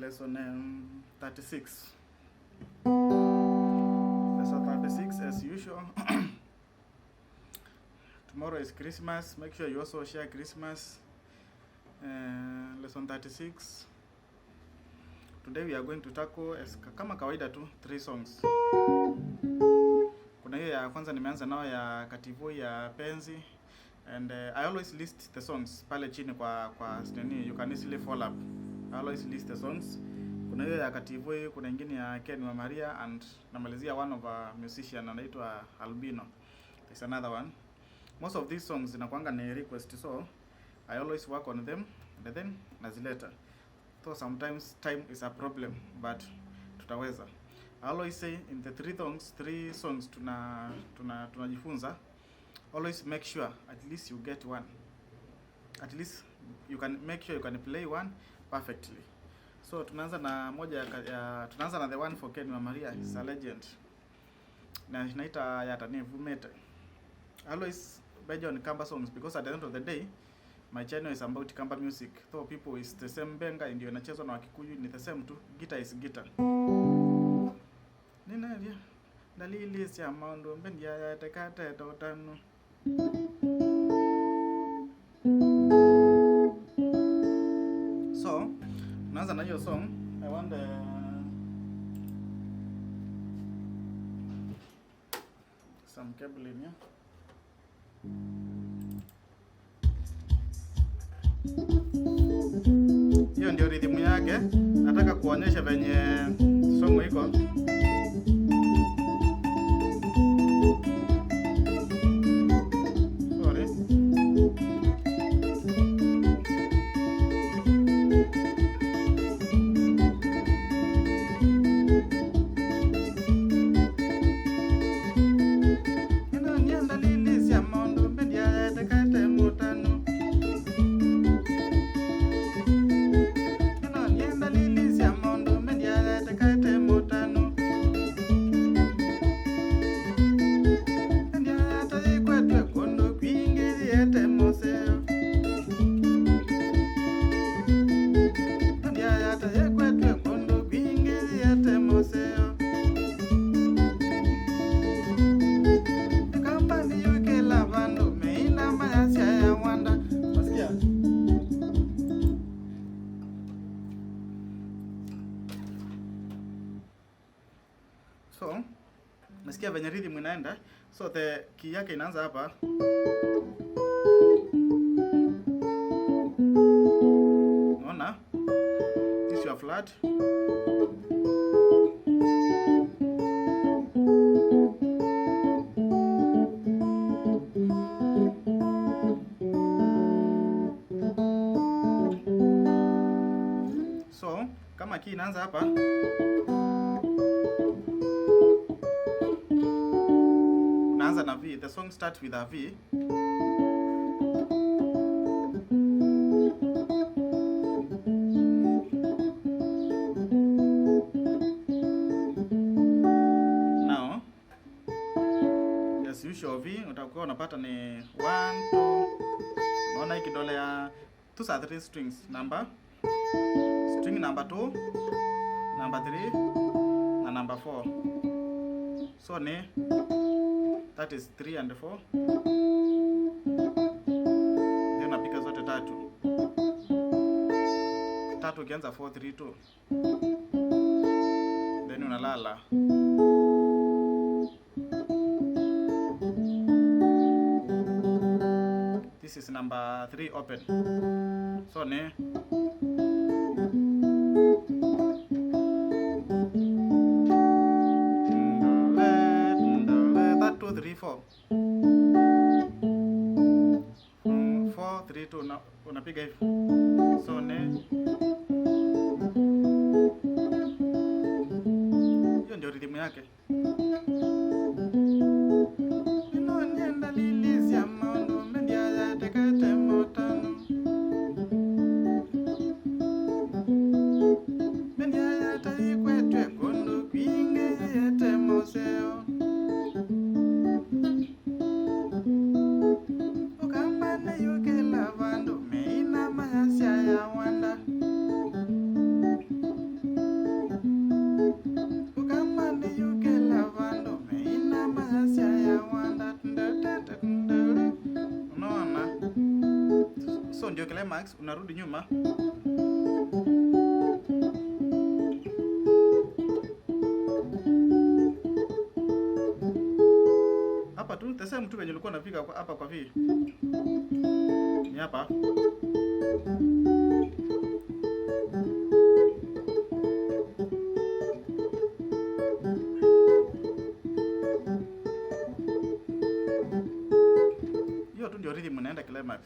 Lesson 36. Lesson 36 as usual. Tomorrow is Christmas. Make sure you also share Christmas. Lesson 36. Today we are going to tackle as kama kawaida tu three songs. Kuna hiyo ya kwanza nimeanza nao ya Kativui ya Penzi, and I always list the songs pale chini kwa nini, you can easily follow up. I always list the songs. Kuna hiyo ya Kativui, kuna ingine ya Ken wa Maria, and namalizia one of a musician anaitwa Albino. There's another one. Most of these songs zinakuanga ni request, so I always work on them and then nazileta. So sometimes time is a problem, but tutaweza. I always say in the three songs tunajifunza, always make sure at least you get one. At least you can make sure you can play one perfectly. So tunaanza na moja ya tunaanza na the one for Ken wa Maria, is a legend. Na inaita ya Tani Vumete. I always major on Kamba songs because at the end of the day my channel is about Kamba music. Though people is the same benga ndio inachezwa na Wakikuyu, ni the same tu. Guitar is guitar. Ninalia dalili cia maundu mbendia yatekate totano. So tunaanza na hiyo song. I want some cable in here. Hiyo ndio rhythm yake. Nataka kuonyesha venye song iko. Sorry. Ino nyenda lili cia maundu mbendia yatekate mutano. Ino nyenda lili cia maundu mbendia yatekate mutano. Mbendia yatayikwetwe kundu kwingi yete museo. Mbendia yatayikwetwe kundu kwingi yete museo. Kampani yukela vandu meina mayasya ya wanda. Wasikia? So, nasikia venye rhythm inaenda. So the key yake inaanza hapa. Unaona? This is your flat. So, kama key inaanza hapa, unaanza na V. The song starts with a V. Now, as usual V utakuwa unapata ni 1 2. Unaona hii kidole ya those are three strings. Number string number 2, number 3 na number 4. So ni that is 3 and 4. Then unapiga zote tatu. Tatu ukianza 4 3 2. Then unalala. This is number 3 open. So ni that 2 3 4. 4 3 2 unapiga hivi. So ni hiyo ndio rhythm yake. Ino nyenda lili cia maundu mendia yatekete motano. Mendia yatayikwetwe kundu kwingi yete museo. Ukambane yukela vandu meina mayasya ya wanda. Ndio climax, unarudi nyuma. Hapa tu the same tu venye ulikuwa unapiga hapa kwa V. Ni hapa. Hiyo tu ndio rhythm inaenda climax.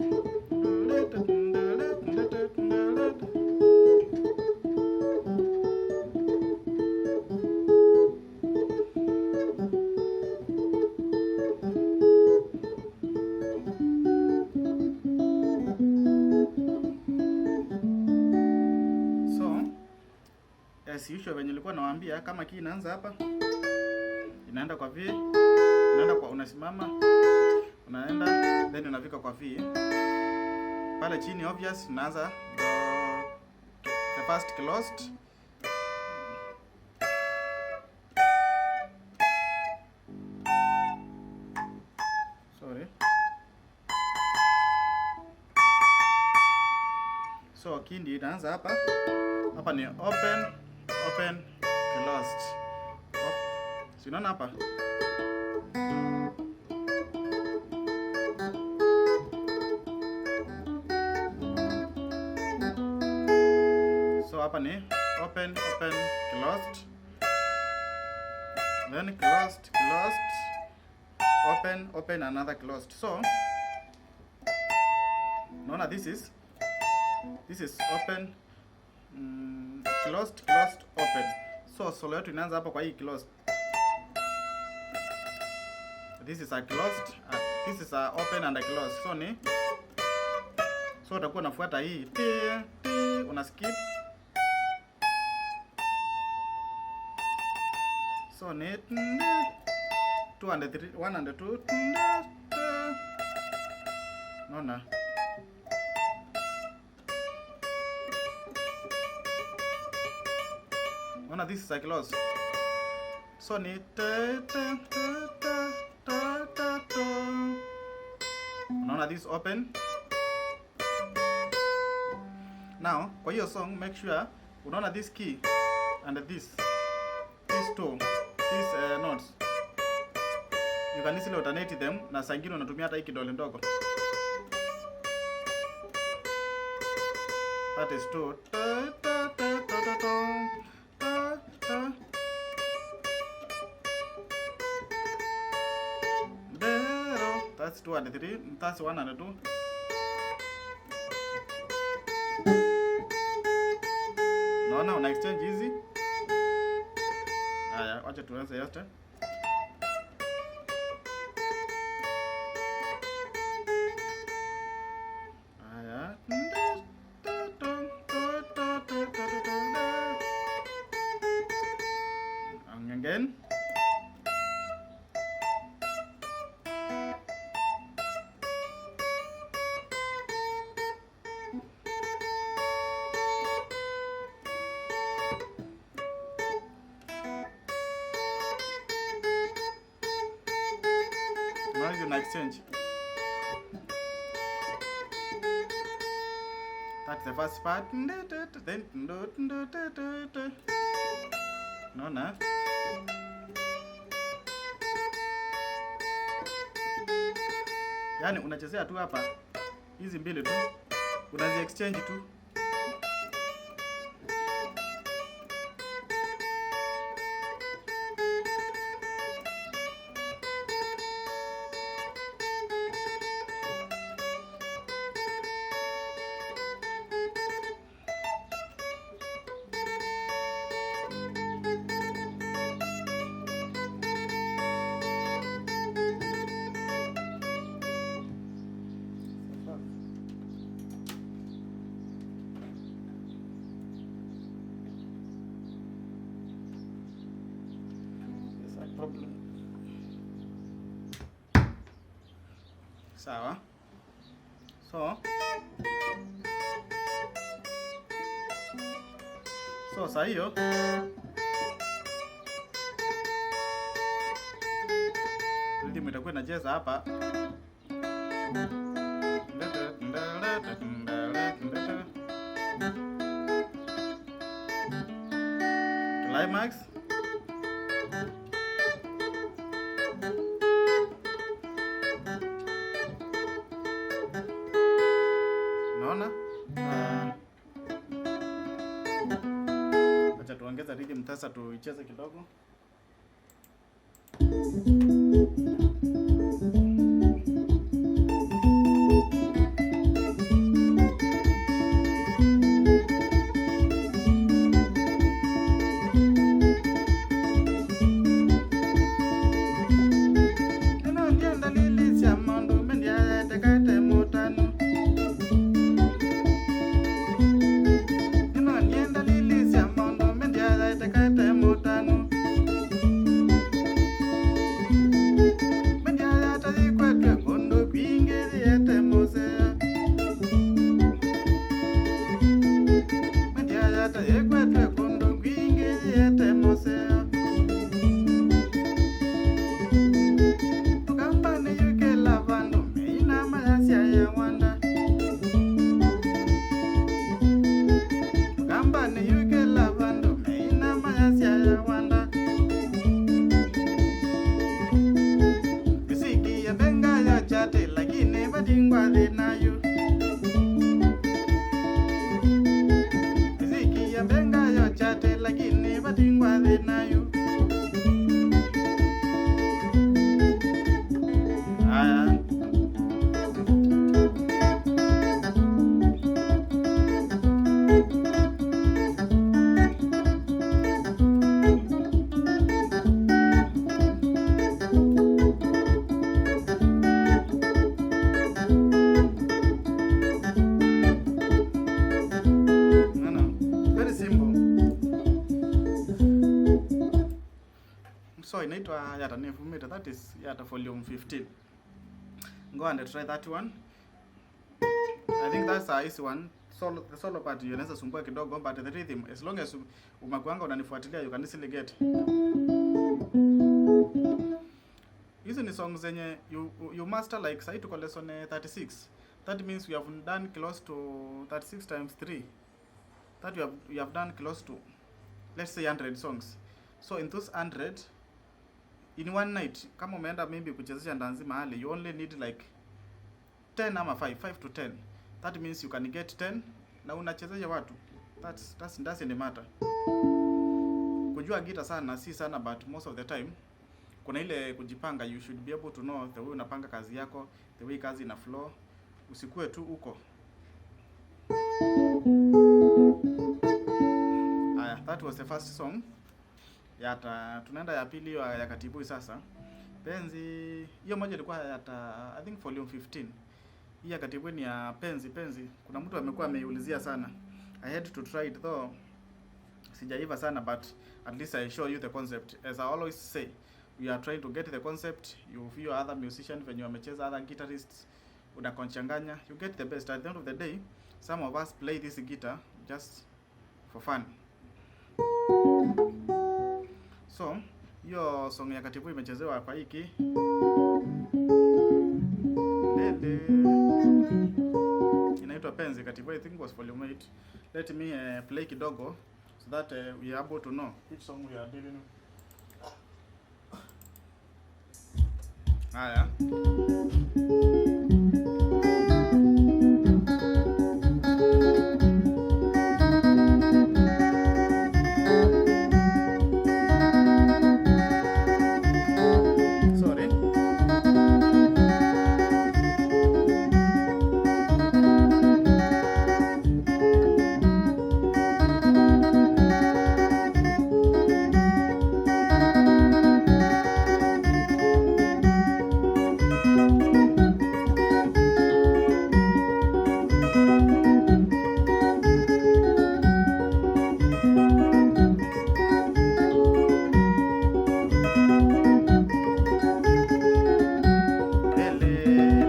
So as usual venye nilikuwa nawaambia, kama key inaanza hapa, inaenda kwa V, inaenda kwa, unasimama, unaenda, then unafika kwa V. Pale chini obvious unaanza the first closed. Sorry. So key ndio inaanza hapa. Hapa ni open, open, closed. Si unaona hapa? So hapa ni open, open, closed. Then closed, closed, open, open, another closed. So unaona this is open, closed, closed, open. So solo yetu inaanza hapa kwa hii closed. This is a closed, this is a open and a closed. So ni, so utakuwa unafuata hii t t, una skip. So ni 2 and 3, 1 and 2. Unaona? Unaona this is a close. So ni te te te te te te te. Unaona this open. Now, kwa hiyo song make sure unaona this key and this, these two, these notes. You can easily alternate them, na saa ingine unatumia hata hii kidole ndogo. That is two. Ta, ta, ta, ta, ta, ta, ta, ta. Zero. That's 2 and 3. That's 1 and 2. Naona una exchange hizi. Haya, wacha tuanze yote. Haya. And again. Now you can exchange. That's the first part. Then no. Yani unachezea tu hapa hizi mbili tu, unazi exchange tu. Problem. Sawa. So saa hiyo rhythm itakuwa inacheza hapa. Climax. Unaona? Acha tuongeze rhythm sasa tuicheze kidogo. Haya. No. Very simple. So inaitwa Yata Nefumita, that is Yata volume 15. Go and try that one. I think that's a easy one. Solo, the solo part unaweza sumbua kidogo, but the rhythm, as long as umakuanga unanifuatilia, you can easily get. Hizi ni songs zenye you master like sahi tuko lesson 36. That means we have done close to 36 times 3. That we have done close to, let's say, 100 songs. So in those 100, in one night, kama umeenda maybe kuchezesha ndanzi mahali, you only need like 10 ama 5 to 10. That means you can get 10 na unachezesha watu. That's doesn't matter. Kujua gita sana si sana, but most of the time kuna ile kujipanga. You should be able to know the way unapanga kazi yako, the way kazi ina flow. Usikue tu uko. Aya, that was the first song. Yata tunaenda ya pili hiyo ya Katibui sasa. Penzi hiyo moja ilikuwa yata, I think, volume 15. Hii ya Katibui ni ya penzi penzi. Kuna mtu amekuwa ameiulizia sana. I had to try it though. Sijaiva sana, but at least I show you the concept. As I always say, we are trying to get the concept. You view other musicians when you wamecheza, other guitarists, unakonchanganya, you get the best. At the end of the day, some of us play this guitar just for fun. So hiyo song ya Katibui imechezewa kwa hiki lele, inaitwa Penzi Katibui, I think was volume 8. Let me play kidogo so that we are able to know which song we are dealing with. Haya. Sorry. Lele,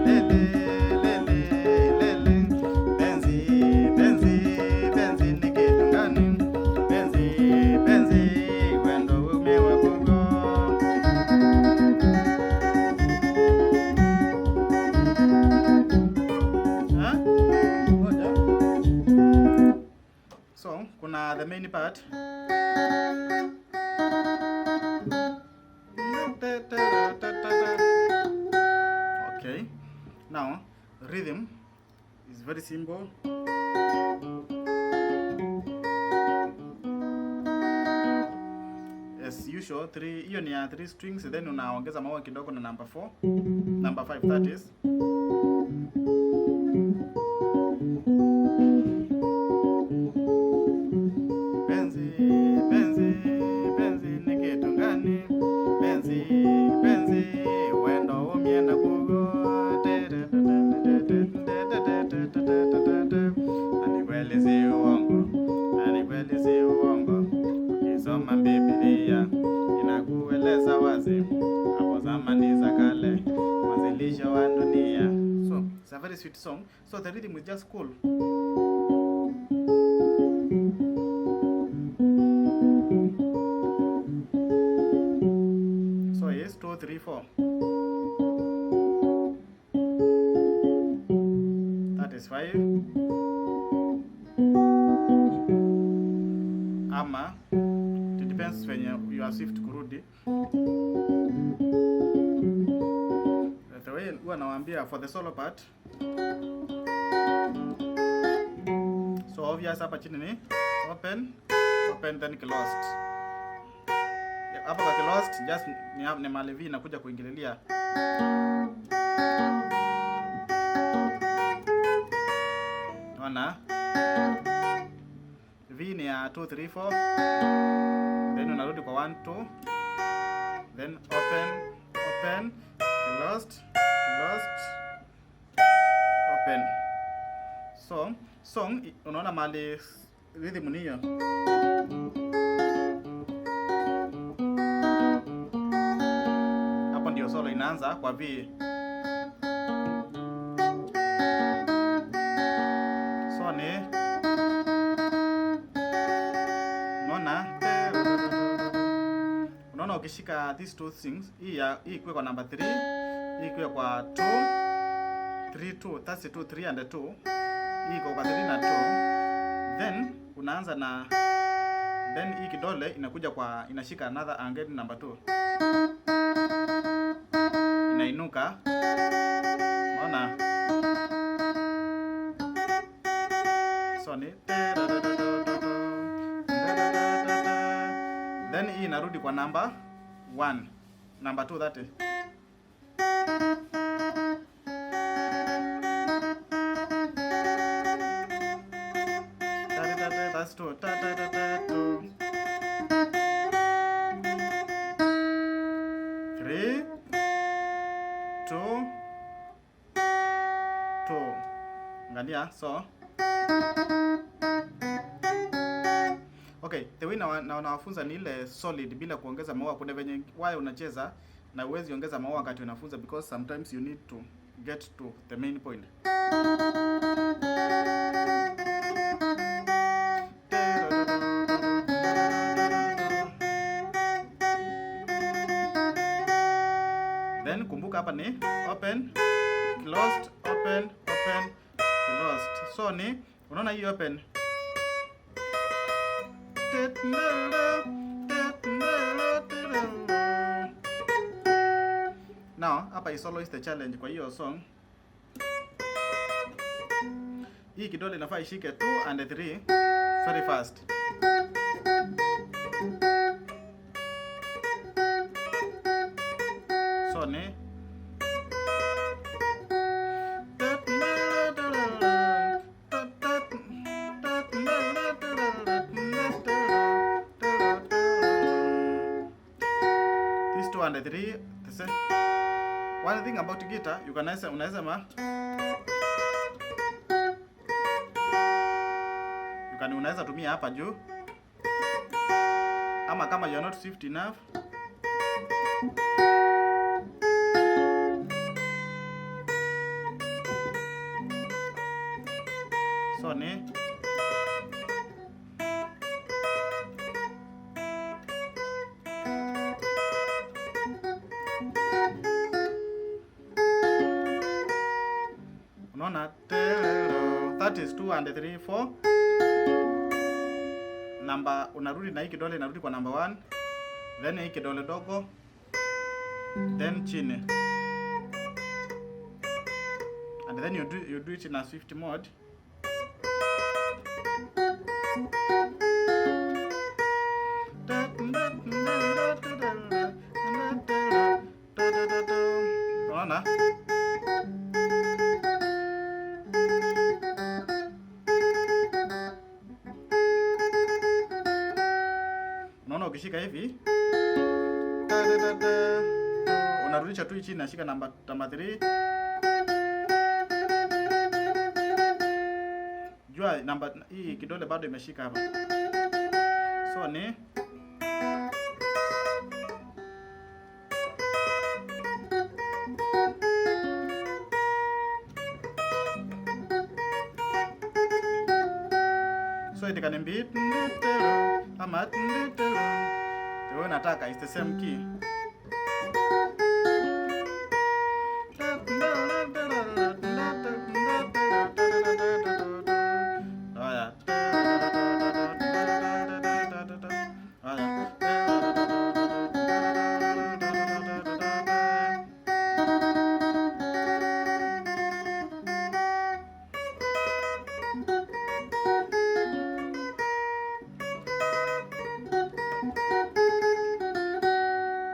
lele, lele, lele. Penzi, penzi, penzi ni kitu gani? Penzi, penzi, wendo umewakugo. Ha? Ngoja. So, kuna the main part. Rhythm is very simple. As usual, three, hiyo ni ya 3 strings, then unaongeza maua kidogo na number 4, number 5 that is. Penzi, penzi, penzi ni kitu gani? Penzi, penzi, wendo umienda kugo. Na ni kweli si uongo, na ni kweli si uongo. Ukisoma Biblia inakueleza wazi, hapo zamani za kale, mwanzilisho wa dunia. So it's a very sweet song. So the rhythm is just cool. So it's 2, 3, 4. That is 5. Ama it depends when you are swift kurudi. The way huwa nawaambia for the solo part. So obvious hapa chini ni open, open then closed. Hapa kwa closed just ni mahali V inakuja kuingililia. Unaona? V ni ya 2 3 4. Then unarudi kwa 1 2. Then open, open, closed, closed, open. So song unaona mahali rhythm ni hiyo. Hapo ndio solo inaanza kwa V. So ni unaona, unaona ukishika these two things, hii ya hii ikuwe kwa number 3, hii ikuwe kwa 2 3 2, that's 2 3 and 2. Hii iko kwa 3 na 2. Then unaanza na then hii kidole inakuja kwa inashika another angle number 2. Inainuka. Unaona? So ni then hii inarudi kwa number 1, number 2 that is. That's 2. Ta, ta, ta, ta, 2. 3 2 2. Angalia, so okay, the way na nawafunza ni ile solid bila kuongeza maua. Kuna venye waya unacheza na huwezi ongeza maua wakati unafunza, because sometimes you need to get to the main point. Then kumbuka hapa ni open, closed, open, open, closed. So ni unaona hii open. Now hapa is always the challenge kwa hiyo song. Hii kidole inafaa ishike 2 and 3 very fast. So ni these 2 and 3 the same. One thing about guitar, you can unaweza ma you can unaweza tumia hapa juu, ama kama you are not swift enough, so ni unaona that is 2 and 3 4. Number unarudi na hii kidole inarudi kwa number 1, then hii kidole dogo, then chini, and And then you do it in a swift mode. Unaona? Unaona ukishika hivi unarudisha tu chini, nashika namba 3. Jua namba hii kidole bado imeshika hapa. So ni so it can be ama the way nataka is the same key. Haya. Haya.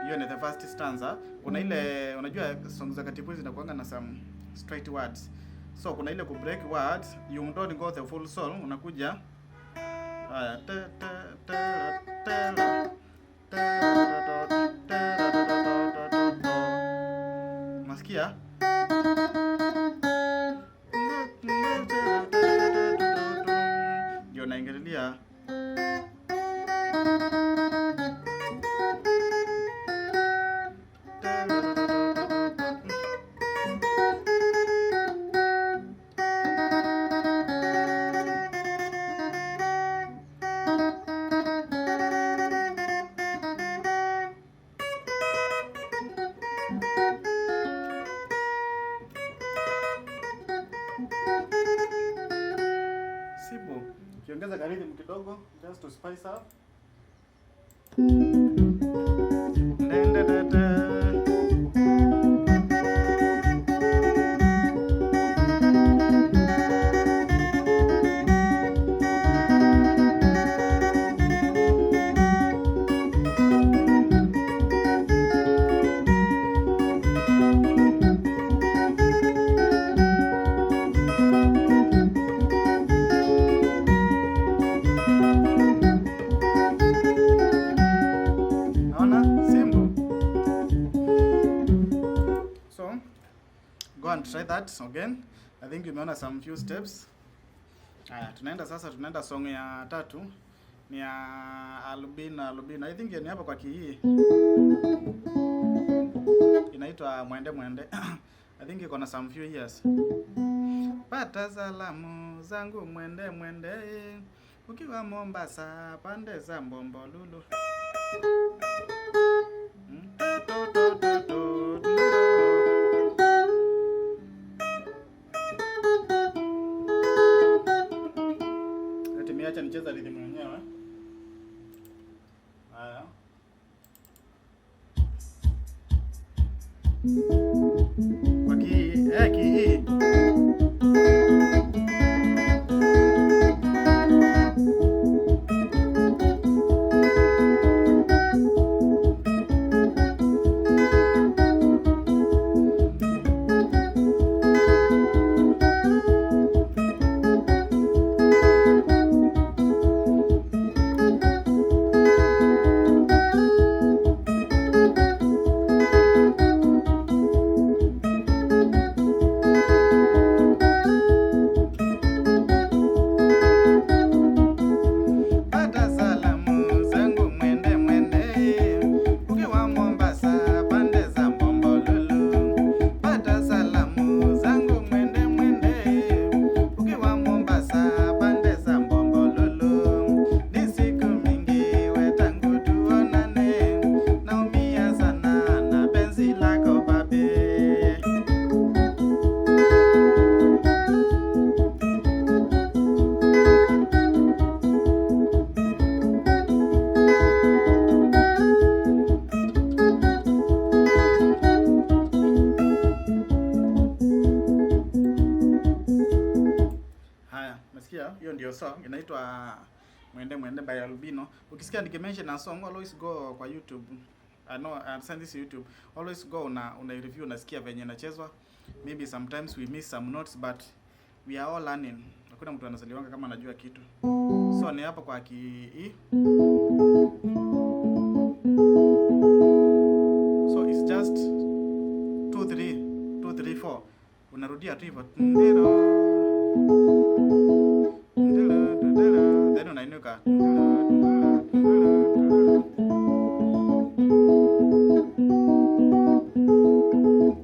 Hiyo ni the first stanza. Kuna ile, unajua songs za Kativoi zinakuanga na some straight words. So kuna ile ku break words, you don't go the full song, unakuja haya te te te te te te te. Unasikia? Ndio naingililia. Simple. Ukiongeza ka rhythm kidogo just to spice up. Naona simple. So go and try that again. I think umeona some few steps. Haya, tunaenda sasa, tunaenda song ya tatu ni ya Albina Albina. I think ni hapa kwa kii. Inaitwa Mwende Mwende. I think iko na some few years. Pata salamu zangu mwende mwende, ukiwa Mombasa pande za Mbombolulu. Ati miacha nicheza rhythm mwenyewe. Haya. Kwa ki ki. Pata salamu zangu mwende mwende, ukiwa Mombasa pande za Mbombolulu. Pata salamu zangu mwende mwende, ukiwa Mombasa pande za Mbombolulu. Ni siku mingi we tangu tuonane, naumia sana na penzi lako babe. Hiyo ndio song inaitwa Mwende Mwende by Albino. Ukisikia nikimention na song, always go kwa YouTube. I know I send this YouTube. Always go una review, unasikia venye inachezwa. Maybe sometimes we miss some notes, but we are all learning. Hakuna mtu anazaliwanga kama anajua kitu. So ni hapo kwa key E. So it's just 2 3 2 3 4. Unarudia tu hivyo. Ndilo. Ndilo, ndilo. Then unainuka. Ndilo, ndilo, ndilo, ndilo.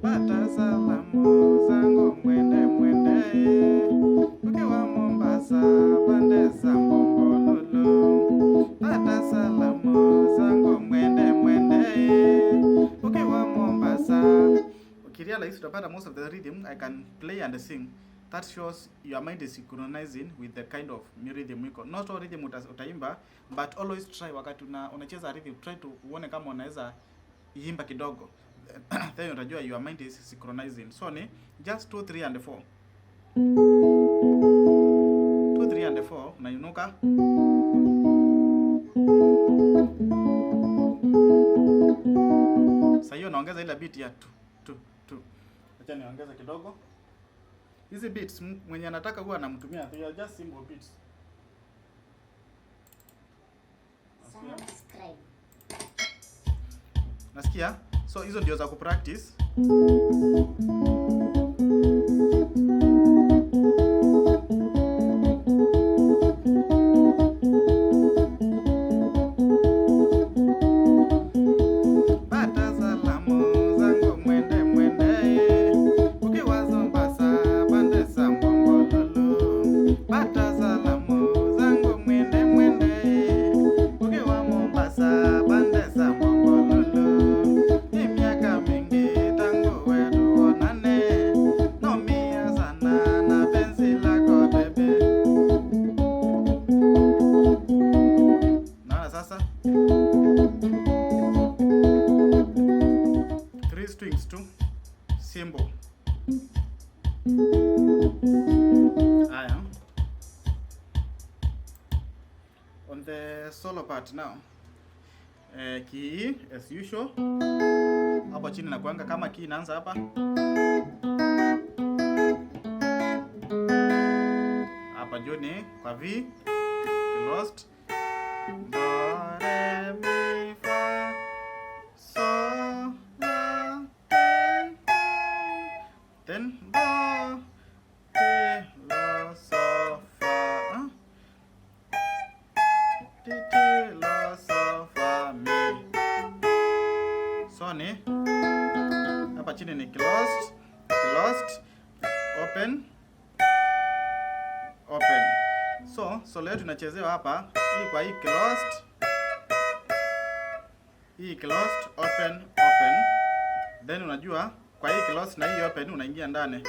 Pata salamu zangu mwende mwende, ukiwa Mombasa pande za Bombolulu. Pata salamu zangu mwende mwende, ukiwa Mombasa. Ukirealize utapata most of the rhythm I can play and sing. That shows your mind is synchronizing with the kind of rhythm iko. Not all rhythm utaimba, but always try wakati unacheza rhythm, try to uone kama unaweza imba kidogo. Then utajua your mind is synchronizing. So ni just 2 3 and 4. 2 3 and 4 unainuka. Sasa hiyo naongeza ile beat ya 2 2 2. Acha niongeze kidogo. Hizi beats mwenye anataka huwa anamtumia. They are just simple beats. Nasikia? Subscribe. Nasikia? So hizo ndio za kupractice. Pata salamu zangu mwende mwende, ukiwa Mombasa pande za Bombolulu. Pata salamu zangu mwende mwende, ukiwa Mombasa pande za Bombolulu. Ni miaka mingi tangu wetu onane, naumia sana na penzi lako bebe. Naona sasa three strings tu, simple. Haya, on the solo part now, key E as usual. Hapo chini nakuanga kama key inaanza hapa hapa juu ni kwa V closed, do re mi fa sol la ti, then do ti la so fa, ah? Ti ti la so fa mi. So ni hapa chini ni closed, closed, open, open. So solo yetu inachezewa hapa hii kwa hii closed, hii closed, open, open. Then unajua kwa hii closed na hii open unaingia ndani.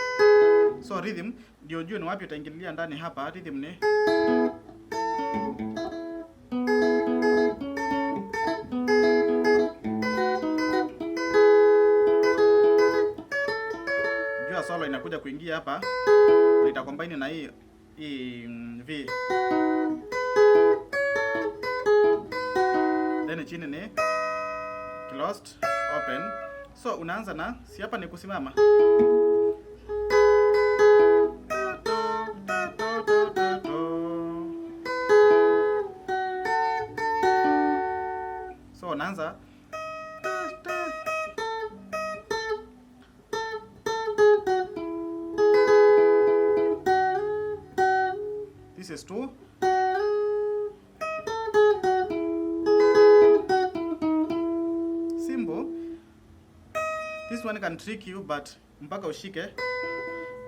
So rhythm ndio ujue ni wapi utaingililia ndani hapa. Rhythm ni jua solo inakuja kuingia hapa na itacombine na hii V. Then chini ni closed, open. So unaanza na si hapa ni kusimama. Tu, tu, tu, tu, tu, tu. So unaanza tu, tu. This is 2. Simple. This one can trick you, but mpaka ushike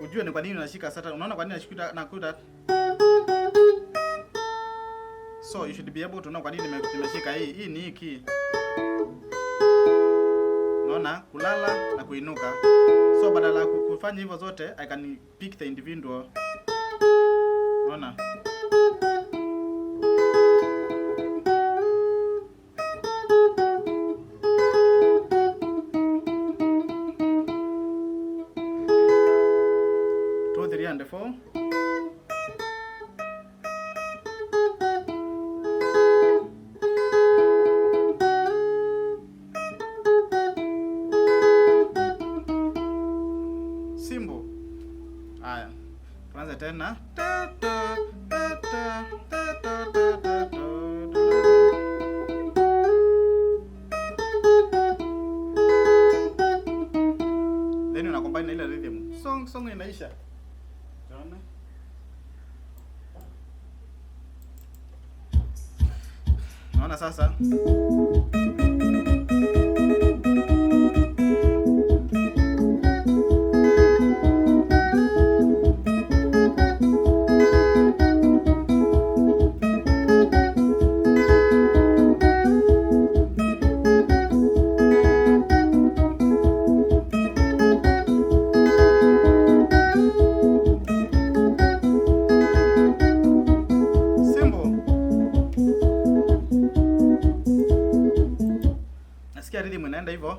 ujue ni kwa nini unashika sasa. Unaona kwa nini nashika nakuta. So you should be able to know kwa nini nimeshika hii. Hii ni hii key. Unaona kulala na kuinuka. So badala ya kufanya hivyo zote, I can pick the individual. Unaona? 2, 3 and 4. Anza tena ta ta ta ta ta ta ta ta ta. Then una combine na ile rhythm. Song inaisha. Unaona? Unaona sasa? Simple. Nasikia rhythm inaenda hivyo.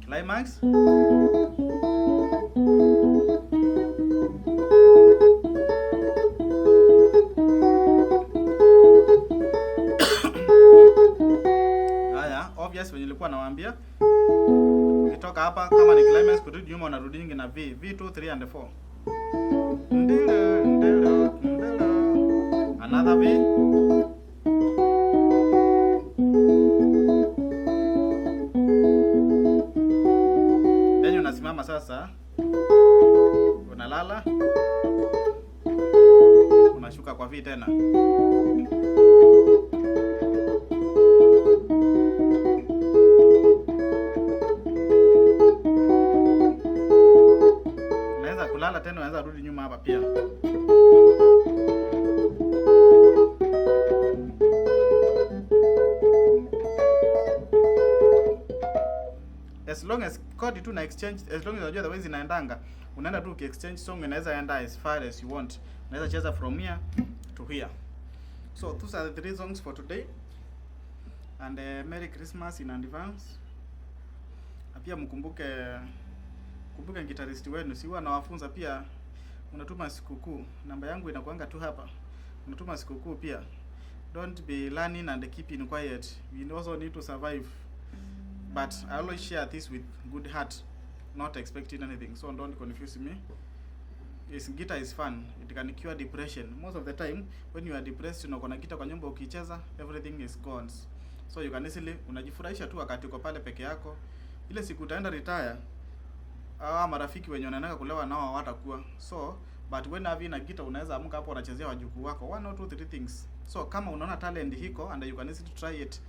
Climax. Haya, obvious venye nilikuwa nawaambia. Ukitoka hapa kama ni climax kurudi nyuma unarudi na V, V2, 3 and 4. Ndilo, ndilo, ndilo. Another V. Then unasimama sasa. Unalala. Unashuka kwa V tena. Unaweza kulala tena, unaweza rudi nyuma hapa pia. As long as chord tu na exchange, as long as unajua the way zinaendanga, unaenda tu uki-exchange song inaweza enda as far as you want. Unaweza cheza from here to here. So those are the three songs for today. And Merry Christmas in advance. Na pia mkumbuke kumbuke guitarist wenu, si huwa nawafunza pia, unatuma sikukuu. Namba yangu inakuanga tu hapa. Unatuma sikukuu pia. Don't be learning and keeping quiet. We also need to survive. But I always share this with good heart, not expecting anything. So don't confuse me. Yes, guitar is fun. It can cure depression. Most of the time when you are depressed, unakuwa na guitar kwa nyumba ukicheza, everything is gone. So you can easily unajifurahisha tu wakati uko pale peke yako. Ile siku utaenda retire, hawa marafiki wenye wanaenda kulewa nao hawatakuwa. So but when having a guitar unaweza amka hapo unachezea wajukuu wako one or two three things. So kama unaona talent hiko and you can easily try it,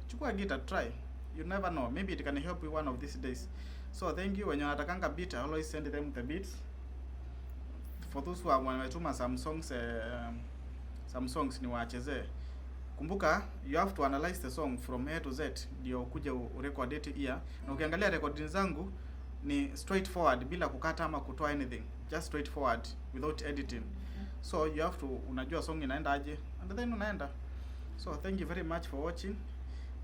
chukua guitar, try. You never know, maybe it can help you one of these days. So thank you. Wenye wanatakanga beat, I always send them the beats. For those who are wametuma some songs ni wachezee. Kumbuka you have to analyze the song from A to Z ndio ukuje urecord it here. Na ukiangalia recording zangu ni straightforward bila kukata ama kutoa anything, just straightforward without editing. So you have to unajua song inaenda aje and then unaenda. So thank you very much for watching.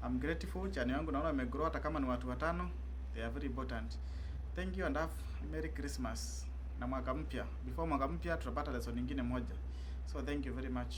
I'm grateful. Channel yangu naona imegrow hata kama ni watu watano. They are very important. Thank you and have Merry Christmas na mwaka mpya. Before mwaka mpya tutapata lesson nyingine moja. So thank you very much.